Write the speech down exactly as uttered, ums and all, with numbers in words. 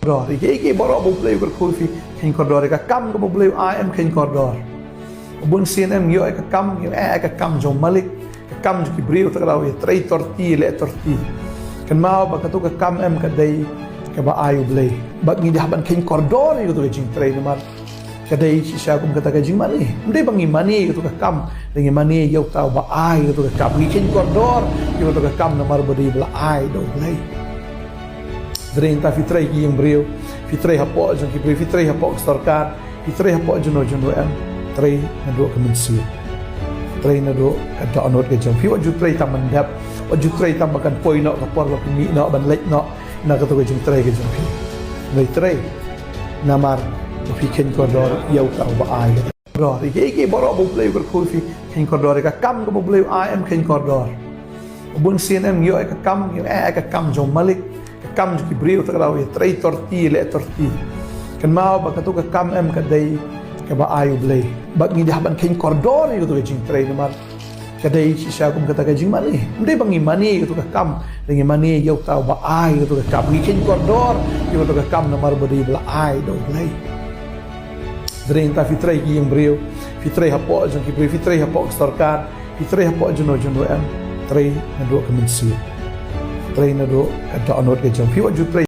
Kordor. Ïa kiei kiei baroh ba U Blei u kyrkhu ïa phi, kheiñ kordor. Ïa ka kam kaba U Blei u ai em, kheiñ kordor. Bun sien em ngi ïoh ïa ka kam, ngi ïoh ïa ka kam jong u Malik, ka kam jong ki briew, te ka dei ïa trei torti, leh torti. Kynmaw ba kato ka kam em ka dei kaba ai U Blei. Bad ngi dei ban kheiñ kordor ïa kato ka jingtrei namar ka dei shisha kum kata ka jingmane. Ym dei ba ngi mane ïa kato ka kam, dei ngi mane ïa uta uba ai ïa kato ka kam. Ngi kheiñ kordor ïa kato ka kam namar ba dei ba la ai da U Blei. Hynrei mynta phi trei ki ïing briew, phi trei hapoh jong ki briew, phi trei hapoh ka sorkar, phi trei hapoh juno juno em, trei naduh ka mynsiem. Trei naduh ka dohnud ka jong phi. Wat ju trei tang ban dep, wat ju trei tang ba kan poi noh ka por ba phi mih noh ban leit noh na kato ka jingtrei ka jong phi. Hynrei trei namar ba phi kheiñ kordor ïa uta uba ai. Kordor. Ïa kiei kiei baroh ba U Blei u kyrkhu ïa phi, kheiñ kordor. Ïa ka kam kaba U Blei u ai em, kheiñ kordor. Bun sien em ngi ïoh ïa ka kam, ngi ïoh ïa ka kam jong u Malik, ka kam jong ki briew, te ka dei ïa trei torti, leh torti. Kynmaw ba kato ka kam em ka dei kaba ai U Blei. Bad ngi dei ban kheiñ kordor ïa kato ka jingtrei namar ka dei shisha kum kata ka jingmane. Ym dei ba ngi mane ïa kato ka kam, dei ngi mane ïa uta uba ai ïa kato ka kam. Ngi kheiñ kordor ïa kato ka kam namar ba dei ba la ai da U Blei. Hynrei mynta phi trei ki ïing briew, phi trei hapoh jong ki briew, phi trei hapoh ka sorkar, phi trei hapoh juno juno em, trei naduh ka mynsiem. Trei naduh ka dohnud ka jong phi. Wat ju trei